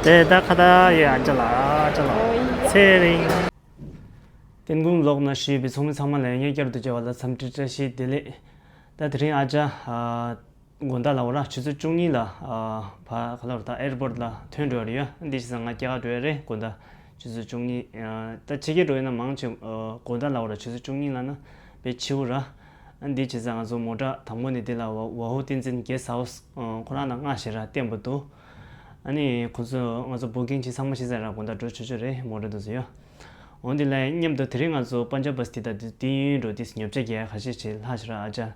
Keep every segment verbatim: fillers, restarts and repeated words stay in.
ཨེ་ད་ཁ་ད་ཡེ་ཨ་ཅག་ལ་ཨ་ཅག་ལ་ཨོ་ཡ། ཚེ་རིང་། ཏན་ཀུང་ལོག་ན་ཞུས་པའི་ཚོགས་མི་ཚང་མ་ལ་ཡང་བསྐྱར་དུ་མཇལ་བ་ལ་འཚམས་འདྲི་བཀྲ་ཤིས་བདེ་ལེགས། ད་དེ་རིང་ཨ་ཅག་ཨ་དགོང་དག་ལ་འོ་ར་ཆུ་ཚོད་བཅུ་གཉིས་ལ་ཨ་ཕ་ག་ལ་རུ་ད་ཨེར་པོར་ལ་ཐོན་འགྲོ་ཡ་རེད་ཡ། འདི་ཞིག་ས་ང་སྐྱེལ་ག་འགྲོ་ཡ་རེད། དགོང་དག་ཆུ་ཚོད་བཅུ་གཉིས་ཨ་ད་ཕྱི་རྒྱལ་འགྲོ་ཡ་ན་མང་ཆེ་ཨ་དགོང་དག་ལ་འོ་ར་ཆུ་ཚོད་བཅུ་གཉིས་ལ་ན་དཔེ་ཕྱི་པོ་ར། ཨ་འདི་བྱས་ཙང་ང་ཚོ་མོ་ཊ་དང་པོ་ནས་འདི་ལ་ཝ་ཝ་ཧུ་བསྟན་འཛིན་གེ་སི་ཧའུ་སི་ཁོ་རང་ལ་མངགས་ཞེས་ར་བསྟན་པ་འདུག་ཨ་ནི་ཁོ་ཚོས་ང་ཚོ་བུ་ཀིང་བྱས་ཚང་མ་བྱས་ཙང་ར་དགོང་དག་འགྲོ་ཆོག་ཆོག་རེད། མོ་ཊ་འདུག་ཟེར་ཡོད། འོ་འདི་ལ་མཉམ་དུ་དེ་རིང་ང་ཚོ་པན་ཇབ་བ་སི་ཏི་དང་འདི་འདི་ཡུན་འགྲོ་འདི་ཉོ་ཆ་རྒྱག་ཁ་ཤས་བྱས་ལྷག་ཞེས་ར། ཨ་ཅག་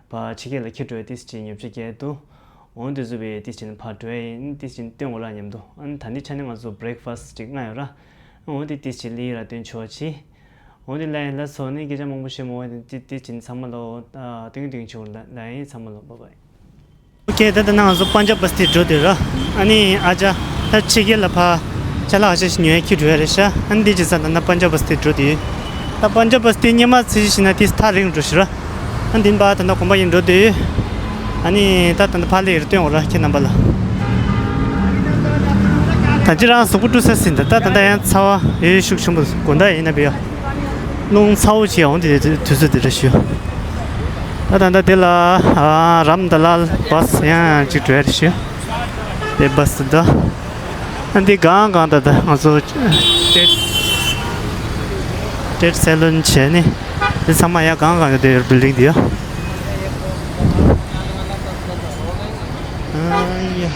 ཕ་ཕྱི་རྒྱལ་ལ་ཁྱེར་འགྲོ་འདི་བྱས་ཉོ་ཆ་རྒྱག་འདུག་འོ་འདི་བཟོ་བའི་འདི་བྱས་ཕར་འགྲོ་ཡིན། འདི་བྱས་སྟོན་འོ་ར་མཉམ་དུ། ཨ་ནི་ད་འདི་ཆ་ནས་ང་ཚོ་བྷི་རེག་ཕ་སི་ཅིག་མངགས་ཡོད་ར། འོ་འདི་འདི་བྱས་ལི་ར་སྟོན་ཆོག་ཆེ། འོ་དེ་ལ་ཡིན་ལ་སོ་ནི་སྐད་ཆ་མང་པོ་བཤད་མོ་བ་དེ་དེ་བྱིན་ཚང་མ་ལོ་ཏིང་ཏིང་ཆུ་ལ་ཡིན་ཚང་མ་ལོ་བ་བ་ཡིན། ཨོ་ཁེ། ད་ད་ན་ང་ཚོ་པན་ཇབ་བ་སི་ཏི་འགྲོ་དུས་ར། ཨ་ནི་ཨ་ཅག་ད་ཕྱི་རྒྱལ་ལ་ཕ་ཅ་ལག་ཨ་ཅག་ཞིག་ཉོ་ཡ་ཁྱི་འགྲོ་ཡ་རེད་ཤག་ཨ་ནི་འདི་ཅི་ས་ད་ན་པན་ཇབ་བ་སི་ཏི་འགྲོ་དུས། ད་པན་ཇབ་བ་སི་ཏི་སྙེ་མ་ཚི་ཞིག་ན་དེ་ཐག་རིང་འགྲོ་ཞིག་ར། ཨ་འདི་པ་ད་ན་གོམ་པ་ཡིན་འགྲོ་དུས། ཨ་ནི་ད་ད་ད་ཕ་ལེ་ཡིར་སྟོན་འོ་ར་ཁྱེད་རྣམ་པ་ལ། ད་ཅི་རང་གཟུགས་པོ་བཀྲུ་ས་ཟིན་ད་ད་ད་ད་ཡང་ཚ་བ་ཡོད་ཤུགས་ཆེན་པོ་དགོང་དག་ཡིན་ན་བེ་ཡ། རླུང་ཚ་བོ་ཅིག་འོང་དེ་དུས་ཚོད་དེ་རེད་ཞུ། ད་ད་ད་དེ་ལ་ཨ་རམ་ད་ལ་བ་སི་ཡང་ཅིག་འགྲོ་ཡ་རེད་ཞུ། དེ་བ་སི་ད། ཨ་འདི་གང་གང་ད་ད་ང་ཚོ་ཏེད་ཏེད་སེ་ལོན་བྱས་ནི་འདི་ཚང་མ་ཡ་གང་གང་ཡོད་དེ་ཡོད་བིལ་ཌིང་འདི་ཡ། ཨ་ཡ།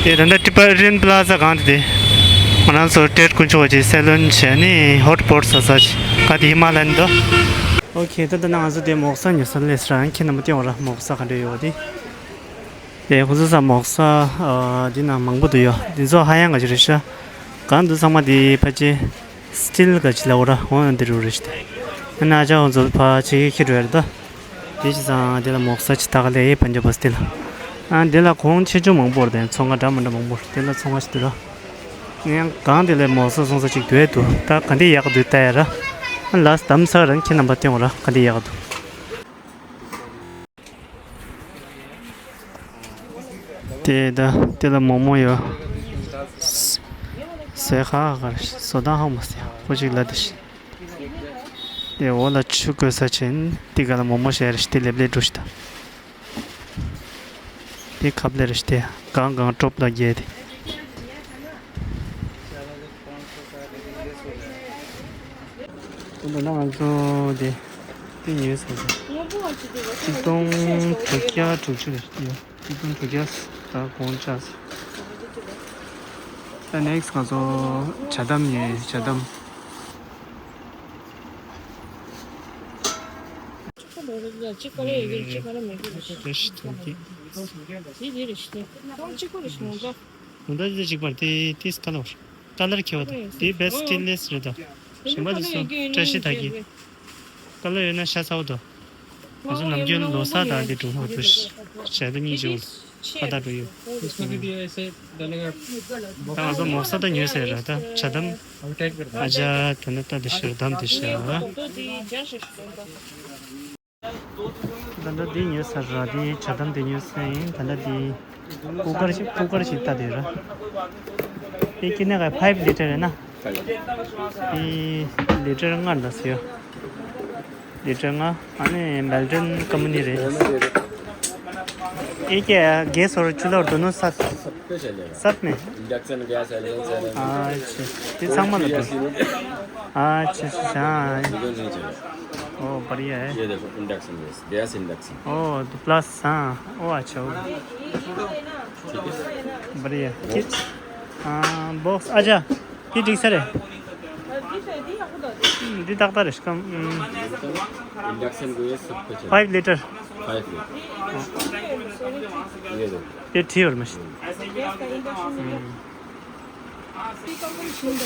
དེ་ད་ལྟ་ཏི་པ་རིན་པ་ལ་ཛ་གང་དེ་དེ། ང་རང་ཚོ་ཏེད་དཀོན་མཆོག་གི་སེ་ལོན་བྱས་ནི་ཧོ་ཊི་པོ་ཊི་ཟ་ས་ཅིག་ག་དེ་ཧི་མ་ལ་ཡན་དོ། ཨོ་ཁེ། ད་ད་ན་ང་ཚོ་དེ་མོག་ས་ཉོ་ས་སླེབས་ར། ཁྱེད་རྣམ་པ་སྟེང་བ་ར་མོག་ས་ག་འདྲ་ཡོད་དེ། དེ་ཁོ་ཚོ་ས་མོག་ས་ཨ་འདི་ན་མང་པོ་འདུག་ཡོད། འདི་ཚོ་ཧ་ཡང་ག་ཅི་རེད་ཤག་གང་འདུག་ཚང་མ་དེ་ཕལ་ཆེར་སི་ཊིལ་ག་ཅི་ལ་འོ་ར་འོང་ཡོང་འདི་རུ་རེད་ཤག་ཨ་ན་ཅག་ཁོ་ཚོ་ཕ་ཆེ་གེ་ཁྱི་འགྲོ་ཡ་རེད་ད། དེ་བྱས་ཙང་དེ་ལ་མོག་ས་ཅིག་ད་ག་ལེ་ཡེ་པན་ཇབ་བ་སི་ཏི་ལ། ཨ་དེ་ལ་གོང་ཆེ་ཆུང་མང་པོ་རེད་དེ། ཚོང་ཁང་འདྲ་མི་འདྲ་མང་པོ་རེད། དེ་ལ་ཚོང་ཁང་ཞིག་འདུག་ར། ངས་གང་དེ་ལ་མོག་ས་སོང་ས་ཅིག་འདུག་ཡ་འདུག་ད་ག་འདི་ཡག་འདུག་ལྟ་ཡ་ར། ཨ་ལ་སི་དམ་ས་རང་ཁྱེད་རྣམ་པ་སྟེང་བ་ར་ག་འདི་ཡག་འདུག་དེ་ད་དེ་ལ་མོག་མོག་ཡོད། ཟས་ཁ་ཁ་རེད། བཟོ་སྟངས་ཧ་མ་ཟེར་ཁོ་ཅིག་ལ་དེ་ཤི། དེ་འོག་ལ་ཆུ་བསྐོལ་ས་ཆེན་དེ་ག་ལ་མོག་མོག་བྱས་རེད་ཤི། དེ་ལེབ་ལེབ་འགྲོ་ཤི་ད། དེ་ཁབ་ལེ་རེད་ཤི། དེ་གང་གང་ཀྲོབ་ལ་རྒྱས་དེ། དེ་འདྲ་ན་ང་ཚོ་དེ་དེ་ཉོས་ཟེར་ཟེར། ཆིག་སྟོང་དྲུག་བརྒྱ་དྲུག་ཅུ་རེད་ཤི། དེ་ཡོད། ཆིག་སྟོང་དྲུག་བརྒྱ་ད་གོང་ཆག་ཟེར། ད་ནེག་སི་ང་ཚོ་ཇ་དམ་ཉོས། ཇ་དམ། གཅིག་པ་ལོ་རེ་ལ་གཅིག་པ་རེ་ཡོད་གཅིག་པ་རེ་མེད་གི་རེད་ཤི། རེ་ཤི་ཐོན་གི། དེ་དེ་རེ་ཤི་ཏེ་ཏང་གཅིག་པ་རེ་ཤི་ནོ་ད། ད་ལྟ་དེ་གཅིག་པ་དེ་དེ་ཀ་ལར་ཀ་ལར་ཁེ་བ་དང་དེ་བེ་སི་ཊི་ལེ་སི་རེད་ད། གཞན་པ་དེ་ཚོ་བཀྲ་ཤིས་དག་གི་ཀ་ལར་ཡོད་ན་ཤ་ཚ་བོ་དང་། ང་ཚོ་ནམ་རྒྱུན་ལོ་གསར་དང་དེ་སྒྲུང་ཧོ་ཏུ་ཤ་དེ་གཉིས་ཀྱི་ཁ་བརྡ་འགྲོ་ཡོད། ད་ང་ཚོ་མོག་ས་ད་ཉོས་ཟེར་ར་ད་ཇ་དམ། ཨ་ཅག་ད་ནི་ད་འདི་ཤར་དམ་འདི་ཤར། ད་ལྟ་འདི་ཉོས་ཟེར་ར། འདི་ཇ་དམ་འདི་ཉོས་ཟེར་ཡིན། ད་ལྟ་འདི་ཀུ་ཀར་ཞིག་ཀུ་ཀར་ཞིག་ལྟ་དེ་ར། འདི་ཀི་ནས་ག་ཕའིབ་ལི་ཊར་རེད་ན། འདི་ལི་ཊར་ལྔ་འདྲ་ཟེར་ཡོད། ལི་ཊར་ལྔ། ཨ་ནི་མེལ་ཏོན་ཀམ་པ་ནི་རེད། ཨེ་ཀྱེ་གེ་སོར་ཆུ་ལོར་དུ་ནོ་སད། སད་མེ། induction gas LNG. ཨ་ཆི། དེ་ཚང་མ་ལ་འདུག་ཨ་ཆི་ཆི་ཆི། ཨ། ये दो नहीं चलेगा। ओ बढ़िया है। ये देखो इंडक्शन गैस, गैस इंडक्शन। ओ तो प्लस हाँ। ओ अच्छा हो। ठीक है। बढ़िया। कि- हाँ बॉक्स। अच्छा। དེ་འགྲིག་ས་རེད། འདི་ཏག་ཏག་རེད་ཤི་ཀམ། इंडक्शन को ये सब कुछ है। ཕའིབ་ལི་ཊར། ཕའིབ་ལི་ཊར། ये दो। དེ་བྲིས་ཡོད་མ་ཤི།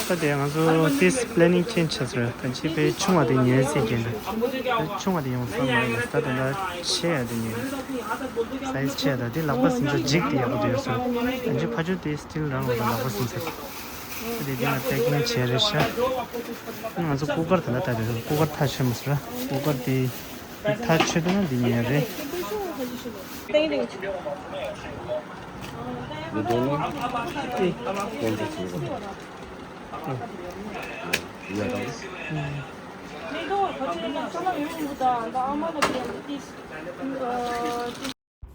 ད་དེ་ང་ཚོ་ཏིས་པི་ལེ་ནིང་ཅེན་ཇི་བྱས་ཟེར། ད་ཅི་པའི་ཆུང་བ་དེ་ཉོས་ཟེར་གྱིན་འདུག་ད་ཆུང་བ་དེ་ཡོང་ས་མ་རེད། ད་དེ་འདྲ་ཆེ་ཡ་དེ་ཉོས། སའི་ཛི་ཆེ་ཡ་ད་དེ་ལག་པ་ཟིན་ཚོ་འཇིག་དེ་ཡག་པོ་དེ་ཡོད་སོང་། ད་ཅི་ཕ་ཆུ་དེ་སི་ཊིལ་རང་ལོ་ད་ལག་པ་ཟིན་ཚེ། དེ་དེ་ལ་པེ་ཀིང་བྱས་རེད་ཤག་ང་ཚོ་ཀུ་ཀར་དེ་ལ་ལྟ་དེ་ཀུ་ཀར་ཐག་ཆོད་མི་སྲིད་ར། ཀུ་ཀར་དེ་ཐག་ཆོད་དུས་ན་དེ་ཉོས་རེད། You don't know? Twenty-three. Yeah, thanks.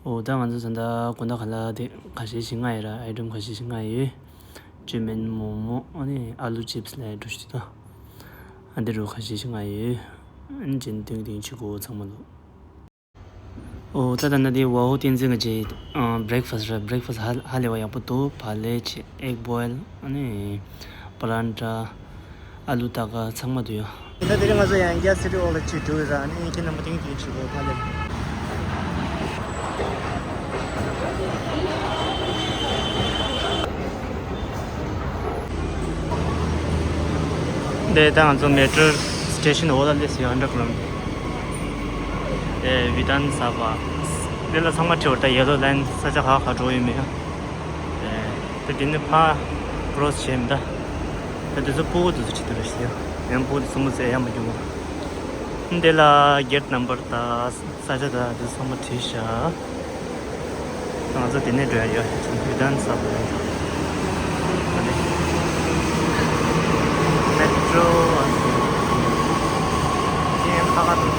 ཨོ། ད་ང་ཚོ་ད་ལྟ་དགོང་དག་ཁ་ལག་དེ་ཁ་ཤས་ཤིག་མངགས་ཡོད་ར། ཨའི་ཊེམ་ཁ་ཤས་ཤིག་མངགས་ཡོད། ཅོ་མིན་མོག་མོག་ཨ་ནི་ཨ་ལུ་ཅིབ་སི་ལ་འགྲོ་ཤི་ད། ཨ་འདི་རུ་ཁ་ཤས་ཤིག་མངགས་ཡོད། ཨ་ནི་ཅན་ཏིང་ཏིང་ཆི་གོ་ཚང་མ་ལོ། ཨོ། ད་ད་ན་དེ་ཝའོ་བསྟན་འཛིན་གྱི་ཅིག་ཨ་བྷི་རེག་ཕ་སི་ར། བྷི་རེག་ཕ་སི་ཧ་ཧ་ལས་པ་ཡག་པོ་འདུག་བག་ལེབ་ཅིག་ཨེག་བོའིལ་ཨ་ནི་པ་རན་ཏྲ། ཨ་ལུ་ཏ་ཀ་ཚང་མ་འདུག་ཡ། ད་དེ་རིང་ང་ཚོ་ཡང་གྱལ་སི་ཊི་ཝོག་ལ་ཅིག་འགྲོ་ཡོད་ར། ཨ་ནི་ཁྱེད་རྣམ་པ་ཐེངས་གཅིག་ཅིག་གོ་ཕ་ལེ། དེ་ད་ང་ཚོ་མེ་ཊྲོ་སི་ཊེ་ཤན་འོག་ལ་སླེབས་ཡོད། ཨན་ཌར་གྷ་རའུན་ཌི། དེ་བི་དྷཱན་སྦྷ། དེ་ལ་ཚང་མ་བྲིས་ཡོད་ར། ད་ཡེ་ལོ་ལའིན་ས་ཆ་ག་ག་འགྲོ་ཡོད་མེད། ཨེ། ད་དེ་ནས་ཕར་ཀོ་རོ་སི་བྱས་མི་ད། ད་དེ་ཚོ་ཕྲུ་གུ་དེ་ཚོ་ཁྲིད་དུ་རེད་ཤག་ཡང་ཕྲུ་གུ་དེ་ཚོ་མོ་ཟས་ཡག་མ་འགྱོ་མོ། འདི་ལ་གེ་ཊི་ནམ་བར་ད་ས་ཆ་ད་དེ་ཚང་མ་བྲིས་ཤག་ང་ཚོ་དེ་ནས་འགྲོ་ཡ་ཡོད། བི་དྷཱན་སྦྷ་ལ། ད་ནི་མེ་ཊྲོ་ཨ་ནི་ཁ་ཁ་འདུག་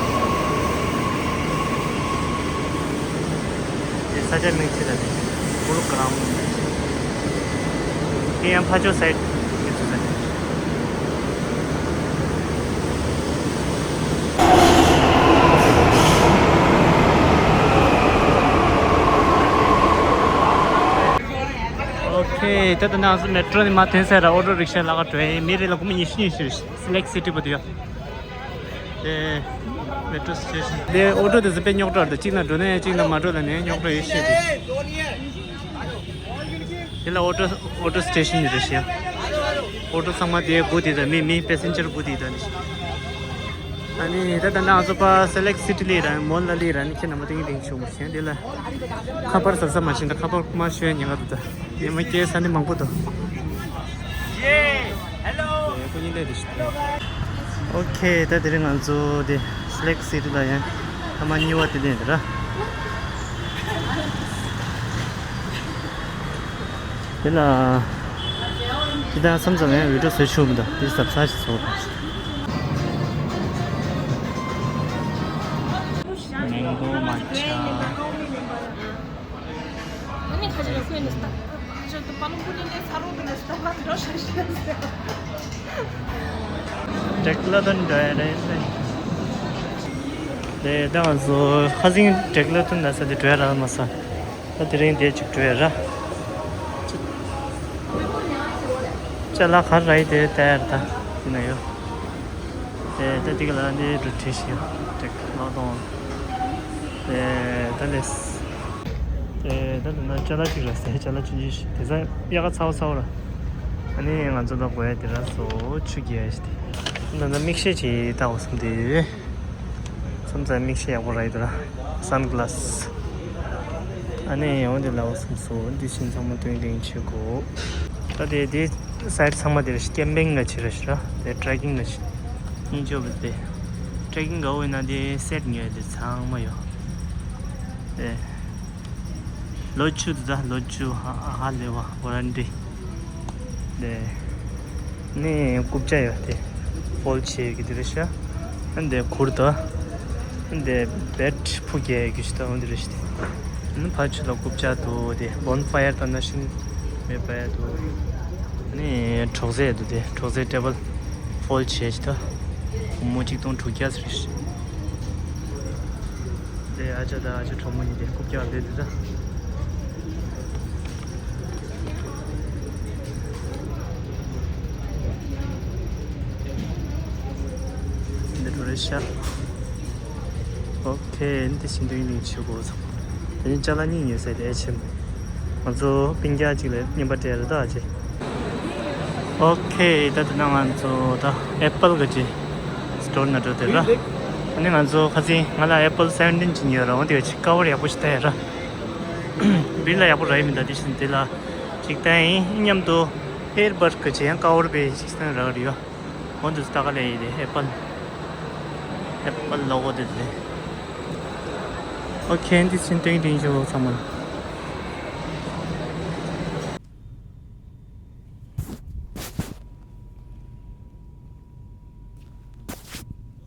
དེ་ས་ཆ་མིང་ཚིག་ལ་དེ་གུ་རུ་གྷ་རམ། དེ་ཡང་ཕར་ཕྱོགས་སའིཌ་དེ་ཚོ་ས་ཆ། ཨོ་ཁེ། ད་ལྟ་ང་ཚོ་མེ་ཊྲོ་ནས་མར་ཐོན་ཚར་ར། ཨོ་ཊོ་རིག་ཤ་ལ་ཁ་འགྲོ་ཡིན། མི་རེ་ལ་སྒོར་མོ་ཉི་ཤུ་ཉི་ཤུ་རེད། སི་ལེག་སི་ཊི་བར་དུ་ཡོད། དེ་མེ་ཊྲོ་སི་ཊེ་ཤན། དེ་ཨོ་ཊོ་དེ་ཚོ་དཔེ་རྙོག་དྲ་རེད། གཅིག་ནང་འགྲོ་ནས་གཅིག་ནང་མ་འགྲོ་ལ་ནས་རྙོག་དྲ་ཡོད་ཤེས་དེ། དེ་ལ་ཨོ་ཊོ་ཨོ་ཊོ་སི་ཊེ་ཤན་རེད་ཤག་ཨོ་ཊོ་ཚང་མ་དེ་སྒུག་དེ་དང་མི་མི་པེ་སེན་ཇར་སྒུག་དེ་དང་ནི། ཨ་ནི་ད་ད་ནང་ང་ཚོ་པ་སི་ལེག་སི་ཊི་ལ་ར་མོལ་ལ་ལ་ར་ནི་ཁྱེད་རྣམ་པ་ཏིང་ཏིང་ཆུ་མ་ཤེས་དེ་ལ། ཁ་པར་ཟབ་ཟབ་མ་བྱིན་ད། ཁ་པར་ཁུག་མ་ཤོད་ཉེན་ཁ་འདུག་ད་ཉི་མ་སྐྱེལ་ས་ནི་མང་པོ་འདུག་ཧེ་ལོ། ཁོ་གཉིས་ལས་དེ་ཤི། ཨོ་ཁེ། ད་དེ་རིང་ང་ཚོ་དེ་སི་ལེག་སི་ཊི་ལ་ཡང་ཐ་མ་གཉིས་པ་དེ་ལས་དེ་ར། དེ་ལ་དེ་དང་མཚམས་མཚམས་ཡང་བི་ཌི་ཡོ་བཟོ་ཆོག་མི་འདུག་དེ་ཟབ་ས་ཞིག་བཟོ་དང་། མེང་གོ་མ་ཆ། ཌེ་ཀ་ལ་ཊོན་འགྲོ་ཡ་རེད། དེ་ད་ང་ཚོ་ཁ་སང་ཌེ་ཀ་ལ་ཊོན་ལ་ས་དེ་འགྲོ་ཡ་རག་མ་སོང་། ད་དེ་རིང་དེ་ཅིག་འགྲོ་ཡ་ར། ཅ་ལག་ག་རེ་རག་དེ་ལྟ་ཡ་ར། ད་དེ་ན་ཡོད། དེ་ད་དེ་ག་ལ་ནི་འགྲོ་བྲིས་ཤིག་ཡོད། ཌེ་ཀ་ལ་ཊོན། དེ་ད་ལས། དེ་ད་ད་ན་ཅ་ལག་ཅིག་ར་ཟེར། ཅ་ལག་ཆུང་ཆུང་ཞིག་དེ་ཚ་དབྱར་ཁ་ཚ་བོ་ཚ་བོ་ར། ཨ་ནི་ང་ཚོ་ལ་དགོས་ཡ་དེ་ར་སོ་ཆུ་རྐྱལ་ཞིག་དེ། ད་ད་མིག་ཤེལ་ཅིག་ལྟ་བ་སོང་དེ། མཚམས་མཚམས་མིག་ཤེལ་ཡག་པོ་རག་གི་འདུག་ར། སན་གི་ལཱ་སི། ཨ་ནི་ཡང་འོ་དེ་ལ་འོ་སོང་སོ་འདི་ཕྱིན་ཚང་མ་སྟོན་ལེན་བྱེད་དགོས། ད་དེ་དེ་སའིཌ་ཚང་མ་དེ་ར་ཀེམ་པིང་ག་ཅིག་ར་ཞིག་ར། དེ་ཊྲེ་ཀིང་ག་ཅིག་སྙིང་རྗེ་པོ་དེ། ཊྲེ་ཀིང་ག་འོ་ཡིན་ན་དེ་སེཊ་ཉོས་དེ་ཚང་མ་ཡོད། དེ། ལོ་བཅུ་དེ་ད་ལོ་བཅུ་ཧ་ཧ་ལས་པ་ཝ་རན་ཊི། དེ། ནི་རྐུབ་བཀྱག་ཡོད་དེ། ཕོལ་ཌ་བྱེད་ཀྱི་དེ་རེད་ཤག་ཨ་འདི་གུར་དང་། ཨ་འདི་བེཌ་ཕུག་རྒྱག་གི་ཞིག་དང་འདི་རེད་ཤག་ཨ་ཕར་ཕྱོགས་ལ་རྐུབ་བཀྱག་འདུག་དེ་བོན་ཕ་ཡར་དང་ནང་བཞིན་མེ་སྤར་ཡ་འདུག་ཨ་ནི་གྲོགས་རྫས་འདུག་དེ་གྲོགས་རྫས་ཊེ་བལ་ཕོལ་ཌ་བྱེད་ཀྱི་ད། སྒོར་མོ་གཅིག་སྟོང་དྲུག་བརྒྱ་ཙམ་རེད་ཤག་དེ་ཨ་ཅག་དང་ཨ་ཅག་གྲོགས་མོ་གཉིས་དེ་རྐུབ་བཀྱག་སླེབས་འདུག་ད། འདི་འགྲོ་རེད་ཤག་ཨོ་ཁེ། འདི་བཞིན་དུ་ཡིན་ནི་ཆུ་གོ་ཚང་། དེ་ནི་ཅ་ལག་གཉིས་ཉོས་ཟེར་དེ་ཨེ་ཆེན་པོ། ང་ཚོ་སྤུན་ཀྱག་ཅིག་ལ་རྔན་པ་སྤྲད་རེད་ད་ཨ་ཅེ། ཨོ་ཁེ། ད་དེ་ན་ང་ཚོ་ད་ཨེ་པལ་ག་ཅེ་སི་ཊོར་ནང་འགྲོ་དེ་ར། ཨ་ནི་ང་ཚོ་ཁ་སང་ང་ལ་ཨེ་པལ་སེ་ཝེན་ཊིན་ཅིག་ཉོས་ར། འོ་དེ་ཅིག་ཀ་བར་ཡག་པོ་ཞིག་བལྟས་ཡ་ར། བིར་ལ་ཡག་པོ་རག་ཡི་མི་འདུག་དེ་བཞིན་དེ་ལ་ཅིག་བལྟས་ཡིན། མཉམ་དུ་ཧེར་བར་ག་ཅེ་ཡང་ཀ་བར་བེ་ཅིག་སྟོན་རག་རེད་ཡོད། འོ་འདི་ལྟ་ག་ལས་ཡིན་ཨེ་པལ། ཨེ་པལ་ལོ་གོ་དེ་དེ། ཨོ་ཁེ། འདི་ཕྱིན་ཏིང་ཏིང་ཞུ་ཚང་མ།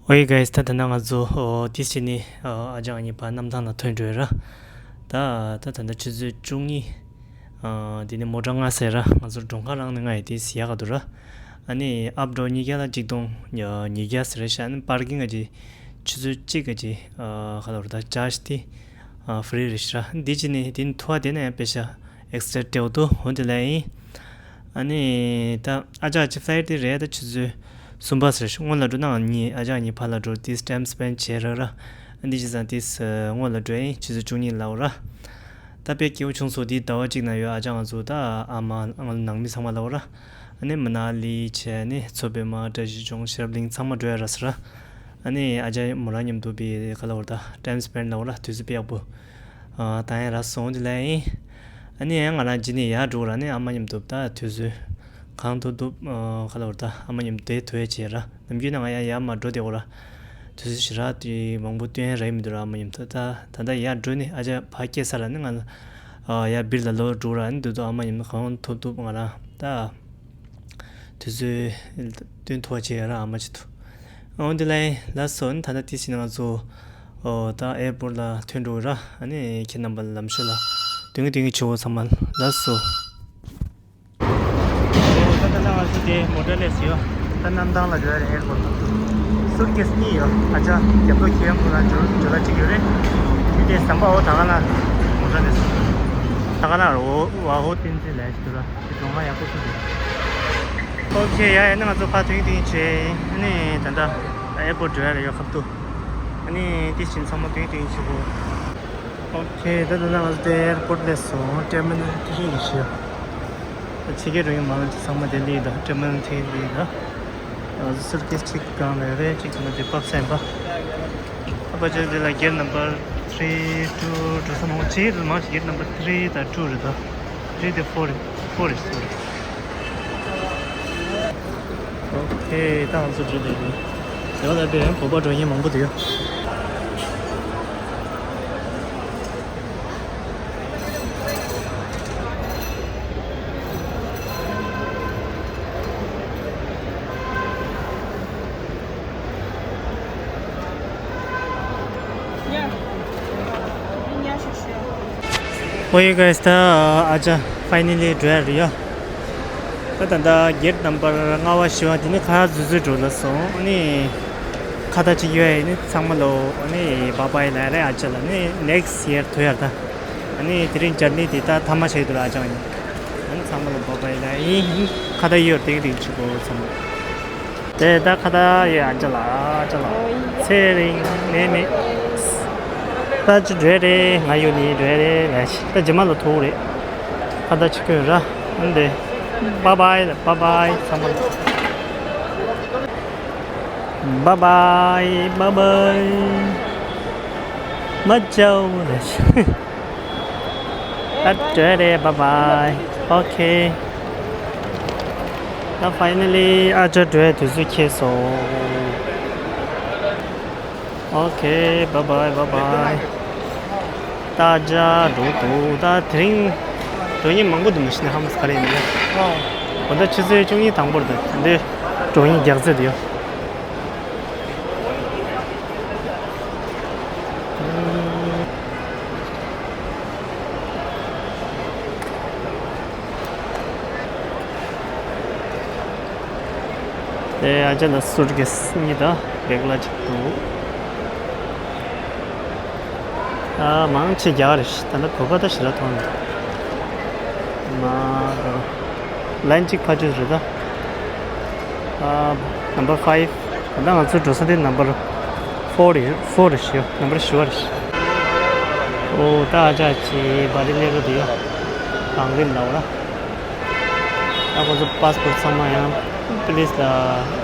ཨོ་ཡེ་guys། ད་ད་ནང་ང་ཚོ་ཨོ་ཏི་སི་ནི་ཨ་ཅག་གཉིས་ཕར་གནམ་ཐང་ལ་ཐོན་འགྲོ་ཡ་ར། ད་ད་ད་ད་ཆུ་ཚོད་བཅུ་གཉིས། ཨ་དེ་ནི་མོ་ཊ་ང་ཟེར་ར། ང་ཚོ་མགྲོན་ཁང་རང་ནས་ང་ཡི་ཏི་སི་ཡག་ག་འདུག་ར། ཨ་ནི་ཨབ་ཌའོན་གཉིས་ཀ་ལ་གཅིག་སྟོང་ཉིས་བརྒྱ་ཟེར་ར་ཤག་ཨ་ནི་པར་ཀིང་ག་ཅི་ཆུ་ཚོད་གཅིག་ག་ཅི་ཨ་ག་ལ་བར་ད་ཅར་ཇི་དེ་ཨ་ཧྥི་རི་རེད་ཤག་ར། འདི་ཅི་ནི་དེ་ནི་ཐུ་བ་དེ་ན་ཡང་པེ་ཤ་ཨེག་སི་ཊ་ར་སྤྲད་འདུག་འོ་དེ་ལ་ཡིན། ཨ་ནི་ད་ཨ་ཅག་ཅིག་ཕ་ལའི་ཊི་དེ་རེད། ད་ཆུ་ཚོད་གསུམ་པ་ཟེར་ཞིག་སྔོན་ལ་འགྲོ་ན་ང་གཉིས་ཨ་ཅག་གཉིས་ཕར་ལ་འགྲོ་དེ་ཊའིམ་སི་པེན་ཌི་བྱེད་ར་ར། ཨ་འདི་ཅི་ཙང་དེ་སྔོན་ལ་འགྲོ་ཡིན། ཆུ་ཚོད་བཅུ་གཉིས་ལ་འོ་ར། ད་དཔེ་སྐྱིད་པོ་བྱུང་སོང་། དེ་ཟླ་བ་གཅིག་ན་ཡོད་ཨ་ཅག་ང་ཚོ་ད་ཨ་མ་ང་ནང་མི་ཚང་མ་ལ་འོ་ར། ཨ་ནི་མ་ན་ལི་བྱས་ནི་མཚོ་པདྨ་བཀྲ་ཤིས་ལྗོངས་ཤེར་བ་གླིང་ཚང་མ་འགྲོ་ཡ་ར་ཟེར་ར། ཨ་ནི་ཨ་ཅག་མོ་རང་མཉམ་དུ་བི་ག་ལ་འོ་ད་ཊའིམ་སི་པེན་ཌི་ལ་འོ་ར། དུས་ཚོད་དཔེ་ཡག་པོ། ཨ་ད་ཡང་ར་སོང་དེ་ལ་ཡིན། ཨ་ནི་ཡང་ང་རང་ཇི་ནི་ཡར་འགྲོ་ར་ནི་ཨ་མ་མཉམ་དུ་ད་དུས་ཚོད་གང་ཐུབ་ཐུབ་ཨ་ག་ལ་བར་ད་ཨ་མ་མཉམ་དུ་དེ་ཐུབ་ཡ་བྱེད་ར། ནམ་རྒྱུན་ན་ང་ཡང་ཡར་མར་འགྲོ་དེ་འོ་ར། དུས་ཚོད་ཞེ་དྲག་དེ་མང་པོ་སྟོན་ཡ་ར་ཡིན་མི་འདུག་ར་ཨ་མ་མཉམ་དུ། ད་ད་ལྟ་ཡར་འགྲོ་ནི་ཨ་ཅག་ཕ་སྐྱེས་ས་ར་ནི་ང་ལ་ཨ་ཡར་བིར་ལ་ལོ་འགྲོ་ར་ནི་དུས་ཚོད་ཨ་མ་མཉམ་གང་ཐུབ་ཐུབ་ང་རང་ད། དུས་ཚོད་སྟོན་ཐུབ་པ་བྱེད་ཡ་ར་ཨ་མ་ཆེད་དུ། འོ་འདི་ལ་ཡིན་ལ་སོ་ནི་ད་ལྟ་དེ་ཕྱིན་ང་ཚོ་ཨོ་ད་ཨེར་པོར་ལ་ཐོན་འགྲོ་ར། ཨ་ནི་ཁྱེད་རྣམ་པ་ལམ་ཤོད་ལ་དུང་གི་དུང་གི་ཆུ་བོ་ཚང་མ་ལ་སོ། ད་ལྟ་ང་ཚོ་དེ་མོ་ཊ་ལས་སུ་ཡོད། ད་གནམ་ཐང་ལ་འགྲོ་ཡ་རེད་ཨེར་པོར་ལ། སུཊ་ཀེས་གཉིས་ཡོད། ཨ་ཅག་རྒྱབ་ཐོག་ཁྱེད་ཡོང་ཁོ་ན་འཇོ་འཇོ་ལ་གཅིག་ཡོད་རེད། མི་དེ་ཟམ་པ་འོ་ད་ག་ན་མོ་ཊ་ལས་སུ། ད་ག་ན་འོ་ཝ་ཧོ་ཏིན་ཙི་ལས་སུ་ར། དེ་གྲོང་ཁ་ཡག་པོ་ཞིག་འདུག་ཨོ་ཁེ་ཡ་ཡ་ནི་ང་ཚོ་ཕར་ཐོན་ཐོན་བྱས་ཨ་ནི་ད་ལྟ་ཨེར་པོར་འགྲོ་ཡ་རེད་ཡོད་ཁབ་ཏུ། ཨ་ནི་དེ་བཞིན་ཚང་མ་ཐོན་ཐོན་བྱེད་དགོས། ཨོ་ཁེ་ད་ལྟ་ང་ཚོ་དེ་ཨེར་པོར་སླེབས་སོང་། ཊར་མི་ནལ་ཐིག་ཡིན་ཞུ། ཕྱི་རྒྱལ་འགྲོ་མཁན་མང་ཆེ་ཚང་མ་དེ་སླེབས་ད་ཊར་མི་ནལ་ཐིག་སླེབས་ད། ང་ཚོ་སུཊ་ཀེས་གཅིག་སྒང་ལ་རེད། གཅིག་ཐོག་མ་དེ་ཕབ་ཚར་ཡིན་པ། ཨ་ཕ་ཅག་དེ་ལ་གེཊ་ནམ་བར་ཐི་རི་ཊུ་འགྲོ་ས་མང་ཆེ་རེད། མང་ཆེ་གེཊ་ནམ་བར་ཐི་རི་དང་ཊུ་རེད་ད། ཐི་རི་དེ་ཕོར་རེད། ཕོར་རེད། སོ་རི། ཨོ་ཁེ་ད་ང་ཚོ་འགྲོ་བསྡད་ཡིན། དེ་བ་ལ་དེ་བོད་པ་འགྲོ་མཁན་མང་པོ་འདུག་ཡོད། ཨོ་ཡེ་གྷའི་སི། ད་ཨ་ཅག་ཕའི་ནལ་ལི་འགྲོ་ཡ་རེད་ཡ། ད་ད་ལྟ་གེཊ་ནམ་བར་ལྔ་པ་བཞི་པ་དེ་ནི་ཁ་འཛུལ་འཛུལ་འགྲོ་ལ་སོང་། ཨ་ནི་ཁ་བརྡ་ཅིག་ཡོད་ཡ་ནི་ཚང་མ་ལོ། ཨ་ནི་བྷའི་བྷའི་ལབ་ཡ་རེད་ཨ་ཅག་ལ། ནི་ནེག་སི་ཡར་ཐུག་ཡ་རེད་ད། ཨ་ནི་དེ་རིང་ཇར་ནི་དེ་ད་མཐའ་མ་ཆགས་ཀྱི་འདུག་ར་ཨ་ཅག་ནི། ཨ་ནི་ཚང་མ་ལ་བྷའི་བྷའི་ལབ་ཡིན། ཁ་བརྡ་ཡོད་རེད་ཏིག་ཏིག་བྱེད་དགོས་ཚང་མ། དེ་ད་ཁ་བརྡ་ཡོད་ཨ་ཅག་ལ་ཨ་ཅག་ལ། ཚེ་རིང་ནས་མེད། ད་ཅི་འགྲོ་རེད། ང་ཡོད་ནི་འགྲོ་རེད་ལབ་ཤི། ད་རྗེས་མ་ལ་ཐུག་རེད། ཁ་བརྡ་བྱེད་དགོས་ར། ཨ་ནི་དེ་བྷའི་བྷའི་ལ་བྷའི་བྷའི་ཚང་མ་ལ། བྷའི་བྷའི་བྷའི་བྷའི། མ་ཅའོ་ལབ་ཤི། ད་འགྲོ་རེད། བྷའི་བྷའི། ཨོ་ཁེ། ད་ཕའི་ནལ་ལི་ཨ་ཅག་འགྲོ་ཡའི་དུས་ཚོད་ཁེལ་སོང་། ཨོ་ཁེ། བྷའི་བྷའི་བྷའི་བྷའི། ད་ཨ་ཅག་འགྲོ་འདུག་ད་དེ་རིང་འགྲོ་མཁན་མང་པོ་འདུག་མི་ཤེས་ན་ཧ་མ་ག་རེ་ཡིན་ན། འོ་ད་ཆུ་ཚོད་བཅུ་གཉིས་དང་པོར་འདུག་འདི་འགྲོ་མཁན་རྒྱག་རྩེ་འདུག་ཡ། དེ་ཨ་ཅག་ལ་སུཊ་ཀེས་གཉིས་དང་བེག་ལ་གཅིག་འདུག་ཨ་མང་ཆེ་རྒྱག་རེད། ད་ལྟ་བོད་པ་ད་ཞེ་དྲག་མཐོང་མི་འདུག་མ་ལན་གཅིག་ཕར་ཕྱོགས་རེད་ད། ཨ་ནམ་བར་ཕའིབ། ད་ལྟ་ང་ཚོ་འགྲོ་ས་དེ་ནམ་བར་ཕོར་རེད། ཕོར་རེད་ཤག་ནམ་བར་བཞི་པ་རེད་ཤག་ཨོ་ད་ཨ་ཅག་ཅིག་བ་རི་ལེ་རོ་དེ་ཡོད། གངས་རི་ལ་འོ་ར། ད་ཁོ་ཚོ་པཱ་སི་པོར་ཊི་ཚང་མ་ཡང་པུ་ལི་སི་ལ་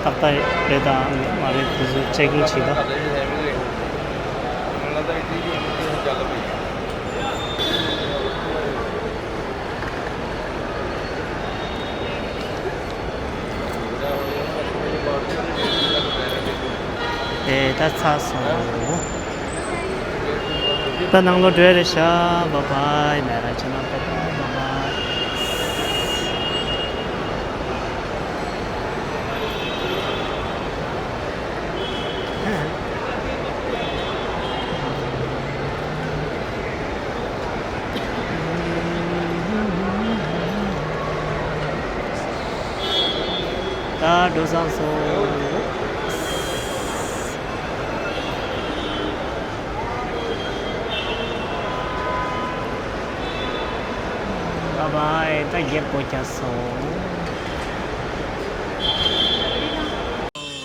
ཏག་ཏག་རེད་དང་མ་རེད་དེ་ཚོ་ཅེག་ཨིན་བྱེད་ད། དེ་ད་ཚར་སོང་། ད་ནང་ལོགས་འགྲོ་ཡ་རེད་ཤག་བྷའི་བྷའི། ལ་ར་ཅི་ན་བྷའི་བྷའི་བྷའི་བྷའི། ད་འགྲོ་བསམ་སོང་། བཱའི་བཱའི། ད་རྒྱབ་སྒོ་རྒྱབ་སོང་།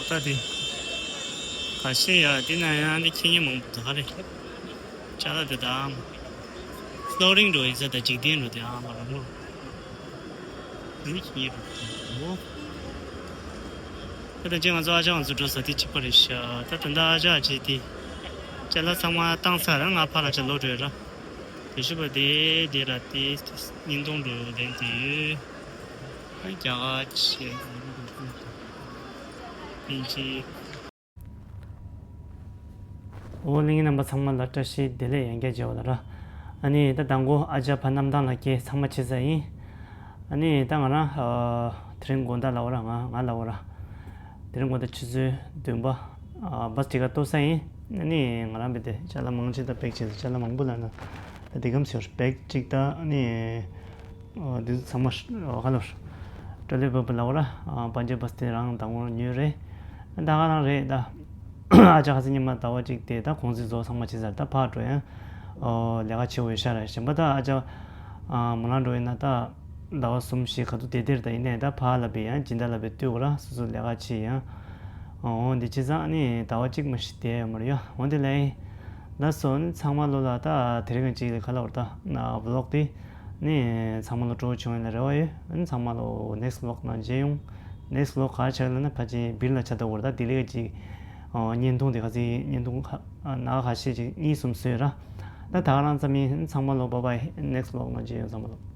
ད་དེ་ཁ་ཤས་ཡ་དེ་ན་ཡང་འདི་ཁྱེད་ཉིད་མང་པོ་འདུག་ག་རེད། ཅ་ལག་དེ་དང་། ཕློ་རིང་འགྲོ་ཡིན་ས་དང་འཇིག་རྟེན་འགྲོ་དེ་ཨ་མ་རང་མོ། འདི་ཁྱེད་ཉིད་འགྲོ་དེ་མོ། ད་ལྟ་ཅི་ང་ཚོ་ཨ་ཅག་ང་ཚོ་འགྲོ་ས་དེ་གཅིག་པ་རེད་ཤག་ད་ད་ལྟ་ཨ་ཅག་ཅེ་དེ། ཅ་ལག་ཚང་མ་བཏང་ཚར། ང་ཕར་ལ་ཅ་ལོ་འགྲོ་ཡོད་ར། དེ་ཤུ་པ་དེ་དེ་ར་དེ་བརྙན་ཐུང་འགྲོ་ལེན་དེ་ཡོད། ཨ་རྒྱ་གར་ཆེ་དབྱིན་ཇི། འོ་གླིང་རྣམ་པ་ཚང་མ་ལ་བཀྲ་ཤིས་བདེ་ལེགས་ཡང་བསྐྱར་མཇལ་བ་ལ་ར། ཨ་ནི་ད་དང་པོ་ཨ་ཅག་ཕ་གནམ་ཐང་ལ་སྐྱེལ་ཚང་མ་ཕྱི་ས་ཡིན། ཨ་ནི་ད་ང་རང་དེ་རིང་དགོང་དག་ལ་འོ་ར་ང་ང་ལ་འོ་ར། དེ་རིང་དགོང་དག་ཆུ་ཚོད་བདུན་པ། ཨ་བཱས་ཊི་ཀ་ཊི་གཏོར་ས་ཡིན། ཨ་ནི་ང་རང་བས་དེ་ཅ་ལག་མང་ཆེ་དང་པེག་བྱས་ས་ཅ་ལག་མང་པོ་ལ་ན། ད་དེ་གམ་ཟེར་བེག་གཅིག་ད་ཨ་ནི། འདི་ཚང་མ་ཧ་ལོ། ཀྲོ་ལི་བབ་ལ་འོ་ར། པན་ཇབ་བཱས་ཊི་རང་དང་པོ་ཉོས་རེད། ད་ག་རང་རེད་ད། ཨ་ཅག་ཁ་སང་ཉི་མ་ཟླ་བ་གཅིག་དེ་ད་གུང་སེང་རྫོགས་ཚང་མ་བྱས་ཚར། ད་ཕར་འགྲོ་ཡང་། ལས་ཀ་བྱེད་འོས་ཤ་ར་གཞན་པ་ད་ཨ་ཅག་མོ་རང་འགྲོ་ཡིན་ན་ད། ཟླ་བ་གསུམ་བཞི་ག་ཚོད་བསྡད་བསྡད་རེད་ད། ཡིན་ནའི་ད་ཕར་ལ་བས་ཡང་སྦྱིན་བདག་ལ་བས་སྟོད་གོ་ར་སོ་སོ་ལས་ཀ་བྱེད་ཡང་། འོ་འདི་བྱས་ཙང་ནི་ཟླ་བ་གཅིག་མ་ཞིག་བསྡད་ཡོད་མ་རེད་ཡ། འོ་འདི་ལས། ད་སོ་ནི་ཚང་མ་ལོ་ལ་ད་དེ་རིང་གཅིག་ལས་ཁ་ལོར་ད་ན་བི་ལོག་དེ་ནི་ཚང་མ་ལོ་སྤྲོ་བོ་བྱུང་ཡོད་ལ་རེ་བ་ཡོད། ཨ་ནི་ཚང་མ་ལོ་ནེགསི་ལོག་ནང་མཇལ་ཡོང་། ནེགསི་ལོག་ག་ཆགས་ལ་ན་ཕ་ཆེ་བིར་ལ་ཆ་ད་བོར་ད་དེ་ལས་གཅིག་བརྙན་ཐུང་དེ་ག་ཚི་བརྙན་ཐུང་ཁ་ན་ཁ་ཤས་ཅིག་གཉིས་གསུམ་བཟོས་ར། ད་ད་ག་རང་ཙམ་ཡིན། ཚང་མ་ལོ་བཱའི་བཱའི། ནེགསི་ལོག་ནང་མཇལ་ཡོང་། ཚང་མ་ལོ།